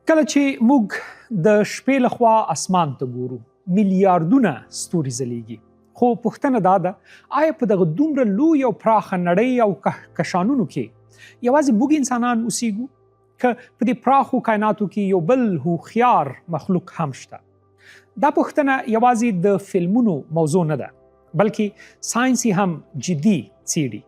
کله چې موږ د شپې لخوا اسمان ته ګورو، میلیاردونه ستوري ځلیږي. خو پوښتنه دا ده، آیا په دغه دومره لوی او پراخه نړۍ او کهکشانونو کې یوازې موږ انسانان اوسیږو، که په دې پراخو کائناتو کې یو بل هوښیار مخلوق هم شته؟ دا پوښتنه یوازې د فلمونو موضوع نه ده، بلکې ساينس هم جدي څېړي.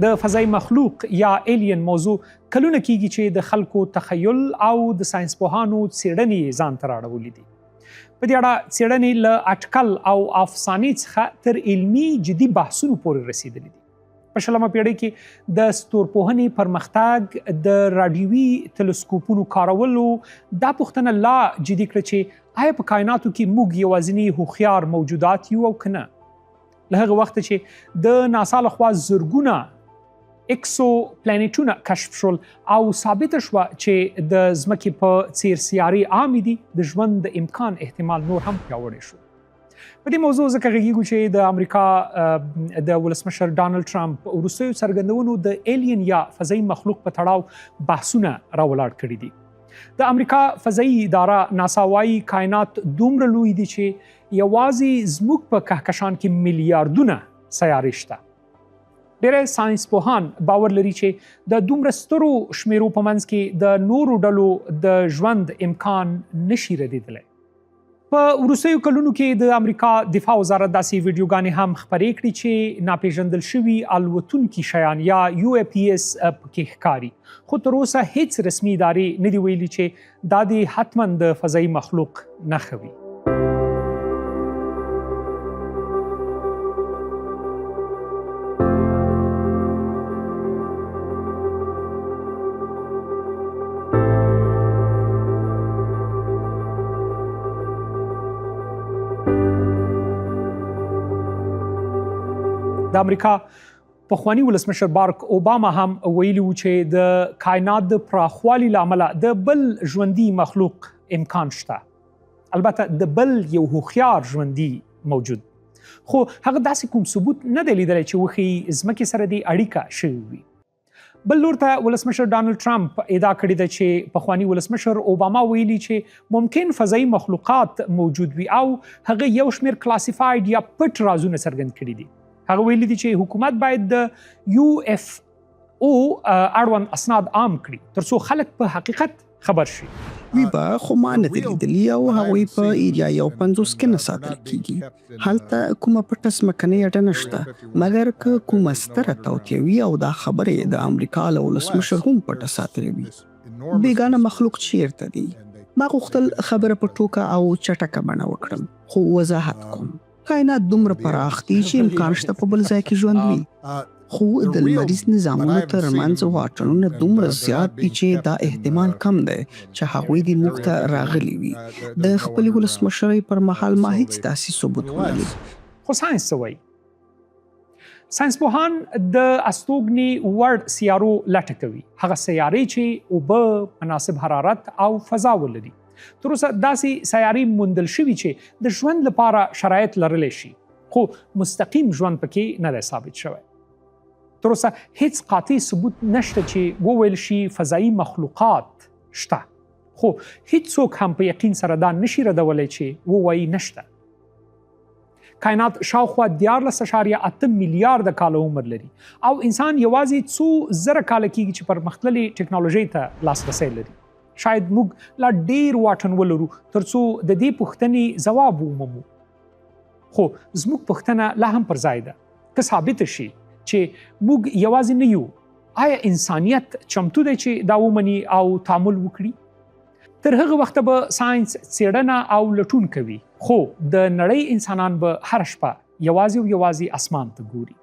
د فضایي مخلوق یا ایلین موضوع کلونه کیږي چې د خلکو تخیل او د ساينس پوهانو څېړنې یې ځان ته راړولې دي. په دې اړه څېړنې له اټکل او افسانې څخه تر علمي جدي بحثونو پورې رسیدلې دي. په شلمه پیړۍ کې د ستورپوهنې پرمختګ، د راډیوي تلسکوپونو کارولو دا پوښتنه لا جدي کړه چې آیا په کائناتو کې موږ یوازیني هوښیار موجودات یو او که نه. له هغه وخته چې د ناسا لخوا زرګونه اکسو پلانټونه کشف شول او ثابته شوه چې د ځمکې په څیر سیارې عامې دي، د ژوند د امکان احتمال نور هم پیاوړی شو. په دې موضوع ځکه غږیږو چې د امریکا د ولسمشر ډانلډ ټرمپ وروستیو څرګندونو د ایلین یا فضایي مخلوق په تړاو بحثونه راولاړ کړي دي. د امریکا فضایي اداره ناسا وايي، کائنات دومره لوی دي چې یوازې زموږ په کهکشان کې میلیاردونه سیارې شته. ډېری ساينس پوهان باور لري چې د دومره سترو شمیرو په منځ کې د نورو ډلو د ژوند امکان نشي ردېدلی. په وروستیو کلونو کې د امریکا دفاع وزارت داسې ویډیوګانې هم خپرې کړې چې ناپېژندل شوي الوتونکي شیان یا یو ای پي اس پکې ښکاري، خو تر اوسه هیڅ رسمي ادارې نه دي ویلي چې دا دې حتما د فضایي مخلوق نښه وي. د امریکا پخوانی ولسمشر بارک اوباما هم ویلي و چې د کائنات د پراخوالي له امله د بل ژوندي مخلوق امکان شته، البته د بل یو هوښیار ژوندي موجود، خو هغه داسې کوم ثبوت نه دی لیدلی چې وښيي ځمکې سره دې اړیکه شوې وي. بل لور ته ولسمشر ډانلډ ټرمپ ادعا کړې ده چې پخوانی ولسمشر اوباما ویلي چې ممکن فضایي مخلوقات موجود وي او هغه یو شمېر کلاسیفاید یا پټ رازونه څرګند کړي دي. هغه ویلي دي چې حکومت باید د یو اف او اړوند اسناد عام کړي ترڅو خلک په حقیقت خبر شي. وي به، خو ما نه دي لیدلي او هغوی په ایریا 51 کې نه ساتل کیږي. هلته کومه پټه ځمکنۍ اډه نشته، مګر که کومه ستره توطیه وي او دا خبره یې د امریکا له ولسمشر هم پټه ساتلې وي. بیګانه مخلوق چیرته دي؟ ما غوښتل خبره په ټوکه او چټکه بڼه وکړم، خو وضاحت کوم. کائنات دومره پراخ دي چې امکان شته په بل ځای کې ژوند وي، خو د لمریز نظامونو ترمنځ واټنونه دومره زیات دي چې دا احتمال کم دی چې هغوی دې موږ ته راغلي وي. د خپلې ولسمشرۍ پر مهال ما هیڅ داسې ثبوت ونه لید. خو ساينس څه وایي؟ ساينس پوهان د استوګنې وړ سیارو لټه کوي، هغه سیارې چې اوبه، مناسب حرارت او فضا ولري. تر اوسه داسې سیارې موندل شوي چې د ژوند لپاره شرایط لرلی شي، خو مستقیم ژوند پکې نه دی ثابت شوی. تر اوسه هیڅ قاطع ثبوت نشته چې وویل شي فضایي مخلوقات شته، خو هیڅوک هم په یقین سره دا نشي ردولی چې ووایي نشته. کائنات شاوخوا 14.8 میلیارډ کاله عمر لري او انسان یوازې څو زره کاله کیږي چې پرمختللې ټکنالوژۍ ته لاسرسی لري. شاید موږ لا ډیر واټن ولرو ترڅو د دې پوښتنې ځواب ومومو، خو زموږ پوښتنه لا هم پر ځای ده. که ثابت شي چې موږ یوازې نه یو، آیا انسانیت چمتو دی چې دا ومني او تعامل وکړي؟ تر هغه وخته به ساينس څېړنه او لټون کوي، خو د نړۍ انسانان به هر شپه یوازې او یوازې اسمان ته ګوري.